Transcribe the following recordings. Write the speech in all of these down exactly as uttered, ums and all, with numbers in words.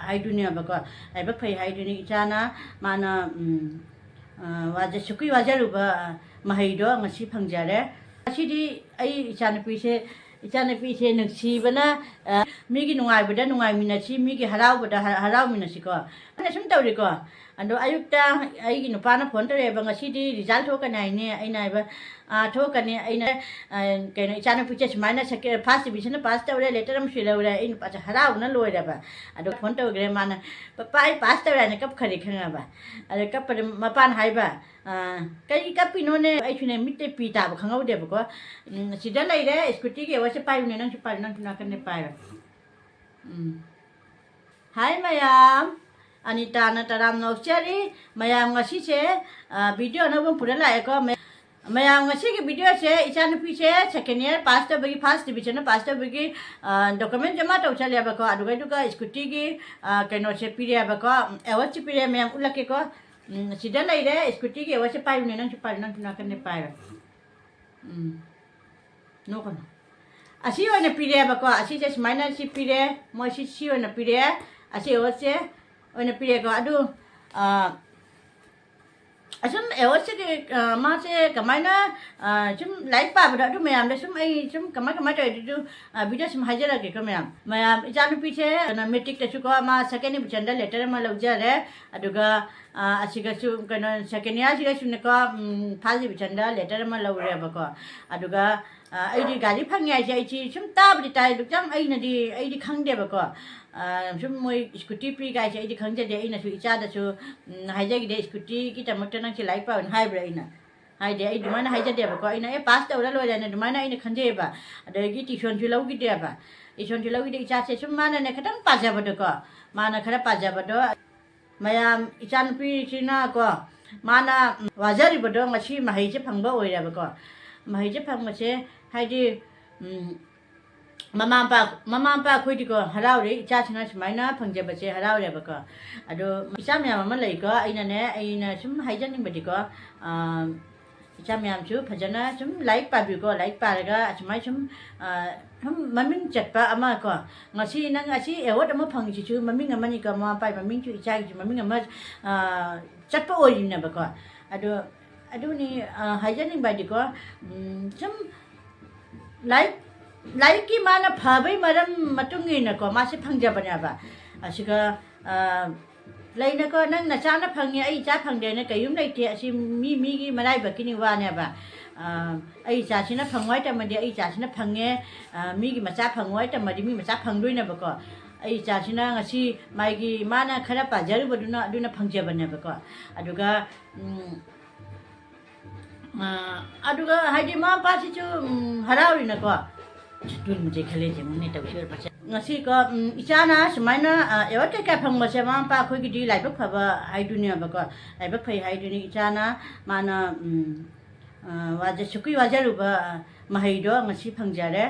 ꯍꯥꯏꯗꯨꯅꯦꯕꯀꯣ, ꯂꯥꯏꯕꯛ ꯐꯩ ꯍꯥꯏꯗꯨꯅꯤ꯫ ꯏꯆꯥꯅ, ꯃꯥꯅ, ꯎꯝ, ꯑ, ꯋꯥꯖ-, ꯁꯨꯛꯀꯤ ꯋꯥꯖꯔꯨꯕ ꯃꯍꯩꯗꯣ ꯉꯁꯤ ꯐꯪꯖꯔꯦ꯫ ꯉꯁꯤꯗꯤ ꯑꯩ ꯏꯆꯥꯅꯨꯄꯤꯁꯦ, ꯏꯆꯥꯅꯨꯄꯤꯁꯦ ꯅꯨꯡꯁꯤꯕꯅ, ꯑ, ꯃꯤꯒꯤ ꯅꯨꯡꯉꯥꯏꯕꯗ ꯅꯨꯡꯉꯥꯏꯃꯤꯟꯅꯁꯤ, ꯃꯤꯒꯤ ꯍꯔꯥꯎꯕꯗ ꯍ-, ꯍꯔꯥꯎꯃꯤꯟꯅꯁꯤꯀꯣ꯫ ꯑꯩꯅ ꯁꯨꯝ ꯇꯧꯔꯤꯀꯣ꯫ ꯑꯗꯣ ꯑꯌꯨꯛꯇ ꯑꯩꯒꯤ ꯅꯨꯄꯥꯅ ꯐꯣꯟ ꯇꯧꯔꯛꯑꯦꯕ, "ꯉꯁꯤꯗꯤ ꯔꯤꯖꯜ ꯊꯣꯛꯀꯅꯤ ꯍꯥꯏꯅꯦ?" ꯑꯩꯅ ꯍꯥꯏꯕ, "ꯑꯥ, ꯊꯣꯛꯀꯅꯤ"꯫ ꯑꯩꯅ, ꯑ, ꯀꯩꯅꯣ, "ꯏꯆꯥꯅꯨꯄꯤꯁꯦ ꯁꯨꯃꯥꯏꯅ ꯁꯦꯀꯦ-, ꯐꯥꯔꯁ ꯗꯤꯕꯤꯖꯟꯗ ꯄꯥꯁ ꯇꯧꯔꯦ, ꯂꯦꯇꯔ ꯑꯃꯁꯨ ꯂꯧꯔꯦ"꯫ ꯑꯩ ꯅꯨꯄꯥꯁꯦ ꯍꯔꯥꯎꯕꯅ ꯂꯣꯏꯔꯦꯕ꯫ ꯑꯗꯣ ꯐꯣꯟ ꯇꯧꯈ꯭ꯔꯦ ꯃꯥꯅ, "ꯄꯄꯥ, ꯑꯩ ꯄꯥꯁ ꯇꯧꯔꯦ" ꯍꯥꯏꯅ ꯀꯞꯈ꯭ꯔꯦ, ꯈꯪꯉꯕ? ꯑꯗ ꯀꯞꯄꯗ ꯃꯄꯥꯅ ꯍꯥꯏꯕ, ꯑ, "ꯀꯩꯒꯤ ꯀꯞꯄꯤꯅꯣꯅꯦ?" ꯑꯩꯁꯨꯅꯦ ꯃꯤꯠꯇ ꯄꯤ ꯇꯥꯕ ꯈꯪꯍꯧꯗꯦꯕꯀꯣ꯫ ꯎꯝ, ꯁꯤꯗ ꯂꯩꯔꯦ, ꯁ꯭ꯀꯨꯇꯤꯒꯤ ꯑꯦꯋꯥꯔꯗꯁꯦ ꯄꯥꯏꯌꯨꯅꯦ, ꯅꯪꯁꯨ ꯄꯥꯏꯌꯨ, ꯅꯪꯁꯨ ꯅꯥꯀꯟꯗ ꯄꯥꯏꯌꯨ꯫ ꯎꯝ꯫ ꯍꯥꯏ ꯃꯌꯥꯝ, ꯑꯅꯤꯇꯥꯅ ꯇꯔꯥꯝ ꯅꯣꯛꯆꯔꯤ꯫ ꯃꯌꯥꯝ ꯉꯁꯤꯁꯦ, ꯑ, ꯚꯤꯗꯤꯑꯣ ꯑꯅꯧꯕ ꯄꯨꯔ ꯂꯥꯛꯑꯦꯀꯣ꯫ ꯃ-, ꯃꯌꯥꯝ ꯉꯁꯤꯒꯤ ꯚꯤꯗꯤꯑꯣꯁꯦ ꯏꯆꯥꯅꯨꯄꯤꯁꯦ ꯁꯦꯀꯦꯟ ꯏꯌꯥꯔ ꯄꯥꯁ ꯇꯧꯕꯒꯤ, ꯐꯥꯔꯁ ꯗꯤꯕꯤꯖꯟꯗ ꯄꯥꯁ ꯇꯧꯕꯒꯤ, ꯑ, ꯗꯣꯀꯨꯃꯦꯟ ꯖꯃꯥ ꯇꯧ ꯆꯠꯂꯦꯕꯀꯣ꯫ ꯑꯗꯨꯒ, ꯑꯗꯨꯒ ꯁ꯭ꯀꯨꯇꯤꯒꯤ, ꯑ, ꯀꯩꯅꯣꯁꯦ ꯄꯤꯔꯦꯕꯀꯣ, ꯑꯦꯋꯥꯔꯗꯁꯦ ꯄꯤꯔꯦ꯫ ꯃꯌꯥꯝ ꯎꯠꯂꯛꯀꯦꯀꯣ꯫ ꯎꯝ, ꯁꯤꯗ ꯂꯩꯔꯦ ꯁ꯭ꯀꯨꯇꯤꯒꯤ ꯑꯦꯋꯥꯔꯗꯁꯦ꯫ ꯄꯥꯏꯌꯨꯅꯦ, ꯅꯪꯁꯨ ꯄꯥꯏꯌꯨ, ꯅꯪꯁꯨ ꯅꯥꯀꯟꯗ ꯄꯥꯏꯌꯨ꯫ ꯎꯝ꯫ ꯅꯣꯛꯀꯅꯨ꯫ ꯑꯁꯤ ꯑꯣꯏꯅ ꯄꯤꯔꯦꯕꯀꯣ, ꯑꯁꯤꯁꯦ ꯁꯨꯃꯥꯏꯅ ꯁꯤ ꯄꯤꯔꯦ, ꯃꯣꯏ ꯁꯤ, ꯁꯤ ꯑꯣꯏꯅ ꯄꯤꯔꯦ, ꯑꯁꯤ ꯑꯦꯋꯥꯔꯗꯁꯦ ꯑꯣꯏꯅ ꯄꯤꯔꯦꯀꯣ꯫ ꯑꯗꯨ, ꯑ, ꯑꯁꯨꯝ ꯑꯦꯋꯥꯔꯗꯁꯤꯗꯤ, ꯑ, ꯃꯥꯁꯦ ꯀꯃꯥꯏꯅ, ꯑ, ꯁꯨꯝ ꯂꯥꯏꯔꯤꯛ ꯄꯥꯕꯗ ꯑꯗꯨ ꯃꯌꯥꯝꯗ ꯁꯨꯝ ꯑꯩ ꯁꯨꯝ ꯀꯃꯥꯏ, ꯀꯃꯥꯏ ꯇꯧꯋꯦ ꯑꯗꯨꯁꯨ, ꯑ, ꯚꯤꯗꯤꯑꯣ ꯁꯨꯝ ꯍꯥꯏꯖꯔꯛꯀꯦꯀꯣ ꯃꯌꯥꯝ꯫ ꯃꯌꯥꯝ, ꯏꯆꯥꯅꯨꯄꯤꯁꯦ, ꯀꯩꯅꯣ, ꯃꯦꯇ꯭ꯔꯤꯛꯇꯁꯨꯀꯣ ꯃꯥ ꯁꯦꯀꯦꯟ ꯗꯤꯕꯤꯖꯟꯗ ꯂꯦꯇꯔ ꯑꯃ ꯂꯧꯖꯔꯦ꯫ ꯑꯗꯨꯒ, ꯑ, ꯑꯁꯤꯒꯁꯨ, ꯀꯩꯅꯣ, ꯁꯦꯀꯦꯟ ꯏꯌꯥꯔꯁꯤꯒꯁꯨꯅꯦꯀꯣ, ꯎꯝ, ꯐꯥꯔꯁ ꯗꯤꯕꯤꯖꯟꯗ ꯂꯦꯇꯔ ꯑꯃ ꯂꯧꯔꯦꯕꯀꯣ꯫ ꯑꯗꯨꯒ, ꯑ, ꯑꯩꯗꯤ ꯒꯥꯔꯤ ꯐꯪꯉꯦ ꯍꯥꯏꯁꯦ ꯑꯩꯁꯤ ꯁꯨꯝ ꯇꯥꯕꯨꯗꯤ ꯇꯥꯏ, ꯑꯗꯨ ꯌꯥꯝ ꯑꯩꯅꯗꯤ, ꯑꯩꯗꯤ ꯈꯪꯗꯦꯕꯀꯣ꯫ ꯑ, ꯁꯨꯝ ꯃꯣꯏ ꯁ꯭ꯀꯨꯇꯤ ꯄꯤꯒ ꯍꯥꯏꯁꯦ ꯑꯩꯗꯤ ꯈꯪꯖꯗꯦ꯫ ꯑꯩꯅꯁꯨ ꯏꯆꯥꯗꯁꯨ, ꯎꯝ, ꯍꯥꯏꯖꯈꯤꯗꯦ, "ꯁ꯭ꯀꯨꯇꯤꯒꯤꯗꯃꯛꯇ ꯅꯪꯁꯦ ꯂꯥꯏꯔꯤꯛ ꯄꯥꯎꯅ" ꯍꯥꯏꯕ꯭ꯔꯥ ꯑꯩꯅ? ꯍꯥꯏꯗꯤ ꯑꯩ ꯑꯗꯨꯃꯥꯏꯅ ꯍꯥꯏꯖꯗꯦꯕꯀꯣ꯫ ꯑꯩꯅ, "ꯑꯦ, ꯄꯥꯁ ꯇꯧꯔ ꯂꯣꯏꯔꯦꯅ" ꯑꯗꯨꯃꯥꯏꯅ ꯑꯩꯅ ꯈꯟꯖꯩꯑꯕ꯫ ꯑꯗꯒꯤ ꯇ꯭ꯌꯨꯁꯟꯁꯨ ꯂꯧꯈꯤꯗꯦꯕ꯫ ꯇ꯭ꯌꯨꯁꯟꯁꯨ ꯂꯧꯈꯤꯗꯦ꯫ ꯏꯆꯥꯁꯦ ꯁꯨꯝ ꯃꯥꯅꯅꯦ ꯈꯤꯇꯪ ꯄꯥꯖꯕꯗꯣꯀꯣ, ꯃꯥꯅ ꯈꯔ ꯄꯥꯖꯕꯗꯣ, ꯃꯌꯥꯝ, ꯏꯆꯥꯅꯨꯄꯤꯁꯤꯅꯀꯣ, ꯃꯥꯅ, ꯎꯝ, ꯋꯥꯖꯔꯤꯕꯗꯣ ꯉꯁꯤ ꯃꯍꯩꯁꯦ ꯐꯪꯕ ꯑꯣꯏꯔꯦꯕꯀꯣ꯫ ꯃꯍꯩꯁꯦ ꯐꯪꯕꯁꯦ ꯍꯥꯏꯗꯤ, ꯎꯝ, ꯃꯃꯥ ꯃꯄꯥ ꯃꯃꯥ ꯃꯄꯥ ꯑꯩꯈꯣꯏꯗꯤꯀꯣ ꯍꯔꯥꯎꯔꯦ, ꯏꯆꯥꯁꯤꯡꯅ ꯁꯨꯃꯥꯏꯅ ꯐꯪꯖꯕꯁꯦ ꯍꯔꯥꯎꯔꯦꯕꯀꯣ꯫ ꯑꯗꯣ ꯏꯆꯥ ꯃꯌꯥꯝ ꯑꯃ ꯂꯩꯀꯣ, ꯑꯩꯅꯅꯦ, ꯑꯩꯅ ꯁꯨꯝ ꯍꯥꯏꯖꯅꯤꯡꯕꯗꯤꯀꯣ, ꯏꯆꯥ ꯃꯌꯥꯝꯁꯨ ꯐꯖꯅ ꯁꯨꯝ ꯂꯥꯏꯔꯤꯛ ꯄꯥꯕꯤꯌꯨꯀꯣ꯫ ꯂꯥꯏꯔꯤꯛ ꯄꯥꯔꯒ ꯑꯁꯨꯃꯥꯏꯅ ꯁꯨꯝ ꯁꯨꯝ ꯃꯃꯤꯡ ꯆꯠꯄ ꯑꯃ ꯀꯣ, ꯉꯁꯤ ꯅꯪ ꯑꯁꯤ ꯑꯦꯋꯥꯔꯗ ꯑꯃ ꯐꯪꯉꯤꯁꯤꯁꯨ ꯃꯃꯤꯡ ꯑꯃꯅꯤꯀꯣ, ꯃꯃꯥ ꯃꯄꯥꯒꯤ ꯃꯃꯤꯡꯁꯨ, ꯏꯆꯥꯒꯤꯁꯨ ꯃꯃꯤꯡ ꯑꯃ ꯆꯠꯄ ꯑꯣꯏꯔꯤꯅꯦꯕꯀꯣ꯫ ꯑꯗꯣ ꯑꯗꯨꯅꯤ ꯍꯥꯏꯖꯅꯤꯡꯕ ꯍꯥꯏꯗꯤꯀꯣ, ꯁꯨꯝ ꯂꯥꯏꯔꯤꯛ ꯂꯥꯏꯔꯤꯛꯀꯤ ꯃꯥꯅ ꯐꯕꯩ ꯃꯔꯝ ꯃꯇꯨꯡ ꯏꯟꯅꯀꯣ ꯃꯥꯁꯦ ꯐꯪꯖꯕꯅꯦꯕ꯫ ꯑꯁꯤꯒ ꯂꯩꯅꯀꯣ, ꯅꯪ ꯅꯆꯥꯅ ꯐꯪꯉꯦ, ꯑꯩ ꯏꯆꯥ ꯐꯪꯗꯦꯅ ꯀꯩꯌꯨꯝ ꯂꯩꯇꯦ꯫ ꯑꯁꯤ ꯃꯤ ꯃꯤꯒꯤ ꯃꯔꯥꯏꯕꯛꯀꯤꯅꯤ ꯋꯥꯅꯦꯕ꯫ ꯑꯩ ꯏꯆꯥꯁꯤꯅ ꯐꯪꯉꯣ ꯍꯥꯏ ꯇꯝꯃꯗꯤ ꯑꯩ ꯏꯆꯥꯁꯤꯅ ꯐꯪꯉꯦ, ꯃꯤꯒꯤ ꯃꯆꯥ ꯐꯪꯉꯣ ꯍꯥꯏ ꯇꯝꯃꯗꯤ ꯃꯤ ꯃꯆꯥ ꯐꯪꯗꯣꯏꯅꯦꯕꯀꯣ꯫ ꯑꯩ ꯏꯆꯥꯁꯤꯅ ꯉꯁꯤ ꯃꯥꯒꯤ ꯃꯥꯅ ꯈꯔ ꯄꯥꯖꯔꯨꯕꯗꯨꯅ ꯑꯗꯨꯅ ꯐꯪꯖꯕꯅꯦꯕꯀꯣ꯫ ꯑꯗꯨꯒ ꯑꯗꯨꯒ ꯍꯥꯏꯗꯤ ꯃꯃꯥ ꯃꯄꯥꯁꯤꯁꯨ ꯍꯔꯥꯎꯔꯤꯅꯀꯣ꯫ ꯇꯨꯟ ꯃꯨꯟꯖꯩ ꯈꯜꯂꯦ ꯌꯦꯡꯉꯨꯅꯦ ꯇꯧꯁꯤ ꯑꯣꯏꯔ ꯄꯠꯁꯦ꯫ ꯉꯁꯤꯀꯣ ꯏꯆꯥꯅ ꯁꯨꯃꯥꯏꯅ ꯑꯦꯋꯥꯔꯗ ꯀꯩꯀꯥ ꯐꯪꯕꯁꯦ ꯃꯃꯥ ꯃꯄꯥ ꯑꯩꯈꯣꯏꯒꯤꯗꯤ ꯂꯥꯏꯕꯛ ꯐꯕ ꯍꯥꯏꯗꯨꯅꯦꯕꯀꯣ꯫ ꯂꯥꯏꯕꯛ ꯐꯩ ꯍꯥꯏꯗꯨꯅꯤ꯫ ꯏꯆꯥꯅ ꯃꯥꯅ ꯋꯥꯖ ꯁꯨꯛꯀꯤ ꯋꯥꯖꯔꯨꯕ ꯃꯍꯩꯗꯣ ꯉꯁꯤ ꯐꯪꯖꯔꯦ꯫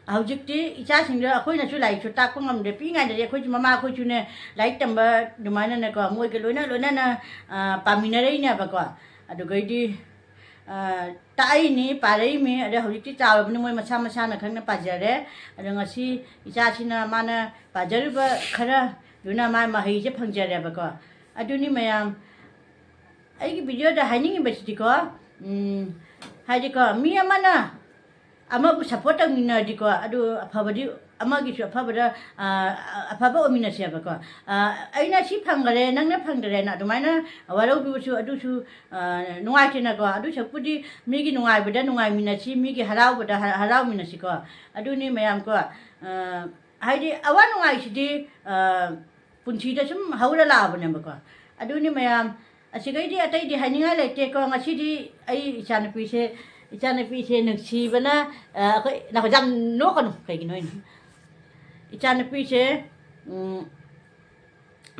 ꯍꯧꯖꯤꯛꯇꯤ ꯏꯆꯥꯁꯤꯡꯗ ꯑꯩꯈꯣꯏꯅꯁꯨ ꯂꯥꯏꯔꯤꯛꯁꯨ ꯇꯥꯛꯄ ꯉꯝꯗ꯭ꯔꯦ꯫ ꯄꯤꯛꯏꯉꯩꯗꯗꯤ ꯑꯩꯈꯣꯏꯁꯨ ꯃꯃꯥ ꯑꯩꯈꯣꯏꯁꯨꯅꯦ ꯂꯥꯏꯔꯤꯛ ꯇꯝꯕ ꯑꯗꯨꯃꯥꯏꯅꯅꯦꯀꯣ ꯃꯣꯏꯒ ꯂꯣꯏꯅ ꯂꯣꯏꯅꯅ ꯄꯥꯃꯤꯟꯅꯔꯛꯏꯅꯦꯕꯀꯣ꯫ ꯑꯗꯨꯒꯩꯗꯤ ꯇꯥꯛꯏꯅꯤ, ꯄꯥꯔꯛꯏꯃꯤ꯫ ꯑꯗꯩ ꯍꯧꯖꯤꯛꯇꯤ ꯆꯥꯎꯔꯕꯅꯤ ꯃꯣꯏ ꯃꯁꯥ ꯃꯁꯥꯅ ꯈꯪꯅ ꯄꯥꯖꯔꯦ꯫ ꯑꯗꯣ ꯉꯁꯤ ꯏꯆꯥꯁꯤꯅ ꯃꯥꯅ ꯄꯥꯖꯔꯤꯕ ꯈꯔꯗꯨꯅ ꯃꯥ ꯃꯍꯩꯁꯦ ꯐꯪꯖꯔꯦꯕꯀꯣ꯫ ꯑꯗꯨꯅꯤ ꯃꯌꯥꯝ ꯑꯩꯒꯤ ꯚꯤꯗꯤꯑꯣꯗ ꯍꯥꯏꯅꯤꯡꯉꯤꯕꯁꯤꯗꯤꯀꯣ, ꯍꯥꯏꯗꯤꯀꯣ ꯃꯤ ꯑꯃꯅ ꯑꯃꯕꯨ ꯁꯞꯄꯣꯔꯠ ꯇꯧꯃꯤꯟꯅꯔꯗꯤꯀꯣ ꯑꯗꯨ ꯑꯐꯕꯗꯤ ꯑꯃꯒꯤꯁꯨ ꯑꯐꯕꯗ ꯑꯐꯕ ꯑꯣꯏꯃꯤꯟꯅꯁꯦꯕꯀꯣ꯫ ꯑꯩꯅ ꯁꯤ ꯐꯪꯈꯔꯦ ꯅꯪꯅ ꯐꯪꯗꯔꯦꯅ ꯑꯗꯨꯃꯥꯏꯅ ꯋꯥꯔꯧꯕꯤꯕꯁꯨ ꯑꯗꯨꯁꯨ ꯅꯨꯡꯉꯥꯏꯇꯦꯅꯀꯣ꯫ ꯑꯗꯨ ꯁꯔꯨꯛꯄꯨꯗꯤ ꯃꯤꯒꯤ ꯅꯨꯡꯉꯥꯏꯕꯗ ꯅꯨꯡꯉꯥꯏꯃꯤꯟꯅꯁꯤ, ꯃꯤꯒꯤ ꯍꯔꯥꯎꯕꯗ ꯍꯔꯥꯎꯃꯤꯟꯅꯁꯤꯀꯣ꯫ ꯑꯗꯨꯅꯤ ꯃꯌꯥꯝꯀꯣ꯫ ꯍꯥꯏꯗꯤ ꯑꯋꯥ ꯅꯨꯡꯉꯥꯏꯁꯤꯗꯤ ꯄꯨꯟꯁꯤꯗ ꯁꯨꯝ ꯍꯧꯔ ꯂꯥꯛꯑꯕꯅꯦꯕꯀꯣ꯫ ꯑꯗꯨꯅꯤ ꯃꯌꯥꯝ, ꯑꯁꯤꯈꯩꯗꯤ ꯑꯇꯩꯗꯤ ꯍꯥꯏꯅꯤꯡꯉꯥꯏ ꯂꯩꯇꯦꯀꯣ꯫ ꯉꯁꯤꯗꯤ ꯑꯩ ꯏꯆꯥꯅꯨꯄꯤꯁꯦ ꯏꯆꯥꯅꯨꯄꯤꯁꯦ ꯅꯨꯡꯁꯤꯕꯅ ꯑꯩꯈꯣꯏ ꯅꯈꯣꯏ ꯌꯥꯝ ꯅꯣꯛꯀꯅꯨ꯫ ꯀꯩꯒꯤꯅꯣ ꯍꯥꯏꯅ ꯏꯆꯥꯅꯨꯄꯤꯁꯦ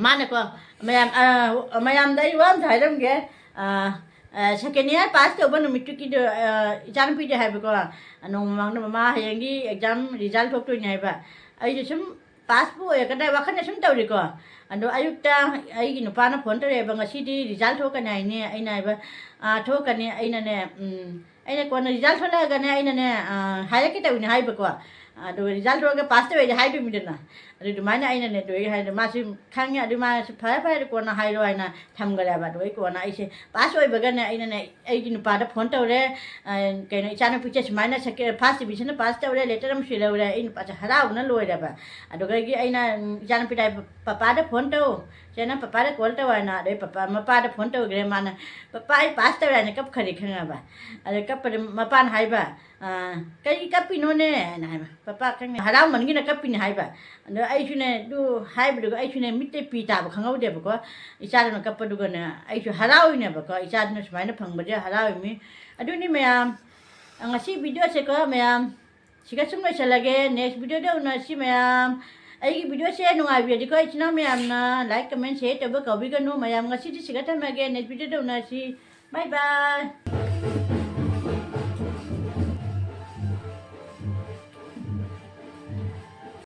ꯃꯥꯅꯀꯣ ꯃꯌꯥꯝ ꯃꯌꯥꯝꯗ ꯑꯩ ꯋꯥ ꯑꯝꯇ ꯍꯥꯏꯔꯝꯒꯦ꯫ ꯁꯦꯀꯦꯟ ꯏꯌꯥꯔ ꯄꯥꯁ ꯇꯧꯕ ꯅꯨꯃꯤꯠꯇꯨꯒꯤꯗꯣ, ꯏꯆꯥꯅꯨꯄꯤꯗꯤ ꯍꯥꯏꯕꯀꯣ, ꯅꯣꯡꯃ ꯃꯃꯥꯡꯗ, "ꯃꯃꯥ, ꯍꯌꯦꯡꯗꯤ ꯑꯦꯛꯖꯥꯝ ꯔꯤꯖꯜ ꯊꯣꯛꯇꯣꯏꯅꯦ" ꯍꯥꯏꯕ꯫ ꯑꯩꯁꯨ ꯁꯨꯝ ꯄꯥꯁꯄꯨ ꯑꯣꯏꯔꯛꯀꯗ꯭ꯔꯥ ꯋꯥꯈꯜꯗ ꯁꯨꯝ ꯇꯧꯔꯤꯀꯣ꯫ ꯑꯗꯣ ꯑꯌꯨꯛꯇ ꯑꯩꯒꯤ ꯅꯨꯄꯥꯅ ꯐꯣꯟ ꯇꯧꯔꯛꯑꯦꯕ, "ꯉꯁꯤꯗꯤ ꯔꯤꯖꯜ ꯊꯣꯛꯀꯅꯤ ꯍꯥꯏꯅꯦ?" ꯑꯩꯅ ꯍꯥꯏꯕ, "ꯑꯥ, ꯊꯣꯛꯀꯅꯤ"꯫ ꯑꯩꯅꯅꯦ, ꯎꯝ, ꯑꯩꯅ ꯀꯣꯟꯅ ꯔꯤꯖꯜ ꯊꯣꯛꯂꯛꯑꯒꯅꯦ, ꯑꯩꯅꯅꯦ, ꯑꯥ, ꯍꯥꯏꯔꯛꯀꯦ ꯇꯧꯕꯅꯤ ꯍꯥꯏꯕꯀꯣ꯫ ꯑꯗꯨꯒ ꯔꯤꯖꯜ ꯊꯣꯛꯂꯒ ꯄꯥꯁ ꯇꯧꯔꯦꯗꯤ ꯍꯥꯏꯗꯣꯏꯅꯤꯗꯅ꯫ ꯑꯗꯨ ꯑꯗꯨꯃꯥꯏꯅ ꯑꯩꯅꯅꯦ, ꯑꯗꯨ ꯑꯩ ꯍꯥꯏꯔꯦ, ꯃꯥꯁꯨ ꯈꯪꯉꯦ꯫ ꯑꯗꯨ ꯃꯥꯁꯨ "ꯐꯔꯦ, ꯐꯔꯦ, ꯀꯣꯟꯅ ꯍꯥꯏꯔꯣ" ꯍꯥꯏꯅ ꯊꯝꯈ꯭ꯔꯦꯕ꯫ ꯑꯗꯨꯒ ꯑꯩ ꯀꯣꯟꯅ ꯑꯩꯁꯦ ꯄꯥꯁ ꯑꯣꯏꯕꯒꯅꯦ, ꯑꯩꯅꯅꯦ, ꯑꯩꯒꯤ ꯅꯨꯄꯥꯗ ꯐꯣꯟ ꯇꯧꯔꯦ, ꯑ, ꯀꯩꯅꯣ, "ꯏꯆꯥꯅꯨꯄꯤꯁꯦ ꯁꯨꯃꯥꯏꯅ ꯁꯦꯀꯦ-, ꯐꯥꯔꯁ ꯗꯤꯕꯤꯖꯟꯗ ꯄꯥꯁ ꯇꯧꯔꯦ", ꯂꯦꯇꯔ ꯑꯃꯁꯨ ꯂꯧꯔꯦ꯫ ꯑꯩ ꯅꯨꯄꯥꯁꯦ ꯍꯔꯥꯎꯕꯅ ꯂꯣꯏꯔꯦꯕ꯫ ꯑꯗꯨꯗꯒꯤ ꯑꯩꯅ, ꯎꯝ, ꯏꯆꯥꯅꯨꯄꯤꯗ ꯍꯥꯏ, "ꯄꯄꯥꯗ ꯐꯣꯟ ꯇꯧ, ꯆꯦꯅ ꯄꯄꯥꯗ ꯀꯣꯜ ꯇꯧ" ꯍꯥꯏꯅ꯫ ꯑꯗꯩ ꯄꯄꯥ, ꯃꯄꯥꯗ ꯐꯣꯟ ꯇꯧꯈ꯭ꯔꯦ꯫ ꯃꯥꯅ, "ꯄꯄꯥ, ꯑꯩ ꯄꯥꯁ ꯇꯧꯔꯦ" ꯍꯥꯏꯅ ꯀꯞꯈ꯭ꯔꯦ, ꯈꯪꯉꯕ? ꯑꯗꯩ ꯀꯞꯄꯗ ꯃꯄꯥꯅ ꯍꯥꯏꯕ, ꯑ, "ꯀꯔꯤ ꯀꯞꯄꯤꯅꯣꯅꯦ?" ꯍꯥꯏꯅ ꯍꯥꯏꯕ꯫ "ꯄꯄꯥ, ꯈꯪꯗꯦ, ꯍꯔꯥꯎꯃꯟꯒꯤꯅ ꯀꯞꯄꯤꯅꯦ" ꯍꯥꯏꯕ꯫ ꯑꯗꯣ ꯑꯩꯁꯨꯅꯦ, ꯑꯗꯨ ꯍꯥꯏꯕꯗꯨꯒ ꯑꯩꯁꯨꯅꯦ, ꯃꯤꯠꯇꯩ ꯄꯤ ꯇꯥꯕ ꯈꯪꯍꯧꯗꯦꯕꯀꯣ꯫ ꯏꯆꯥꯗꯨꯅ ꯀꯞꯄꯗꯨꯒꯅꯦ, ꯑꯩꯁꯨ ꯍꯔꯥꯎꯏꯅꯦꯕꯀꯣ, ꯏꯆꯥꯗꯨꯅ ꯁꯨꯃꯥꯏꯅ ꯐꯪꯕꯁꯦ ꯍꯔꯥꯎꯏꯃꯤ꯫ ꯑꯗꯨꯅꯤ ꯃꯌꯥꯝ, ꯉꯁꯤ ꯚꯤꯗꯤꯑꯣꯁꯦꯀꯣ ꯃꯌꯥꯝ, ꯁꯤꯒ ꯁꯨꯝ ꯂꯣꯏꯁꯤꯜꯂꯒꯦ꯫ ꯅꯦꯛꯁ ꯚꯤꯗꯤꯑꯣꯗ ꯎꯅꯁꯤ ꯃꯌꯥꯝ꯫ ꯑꯩꯒꯤ ꯚꯤꯗꯤꯑꯣꯁꯦ ꯅꯨꯡꯉꯥꯏꯕꯤꯔꯗꯤꯀꯣ, ꯏꯆꯤꯟ ꯏꯅꯥꯎ ꯃꯌꯥꯝꯅ ꯂꯥꯏꯛ, ꯀꯃꯦꯟ, ꯁꯤꯌꯔ ꯇꯧꯕ ꯀꯥꯎꯕꯤꯒꯅꯨ ꯃꯌꯥꯝ꯫ ꯉꯁꯤꯗꯤ ꯁꯤꯒ ꯊꯝꯃꯒꯦ, ꯅꯦꯛꯁ ꯚꯤꯗꯤꯑꯣꯗ ꯎꯅꯁꯤ꯫ ꯕꯥꯏ ꯕꯥꯏ꯫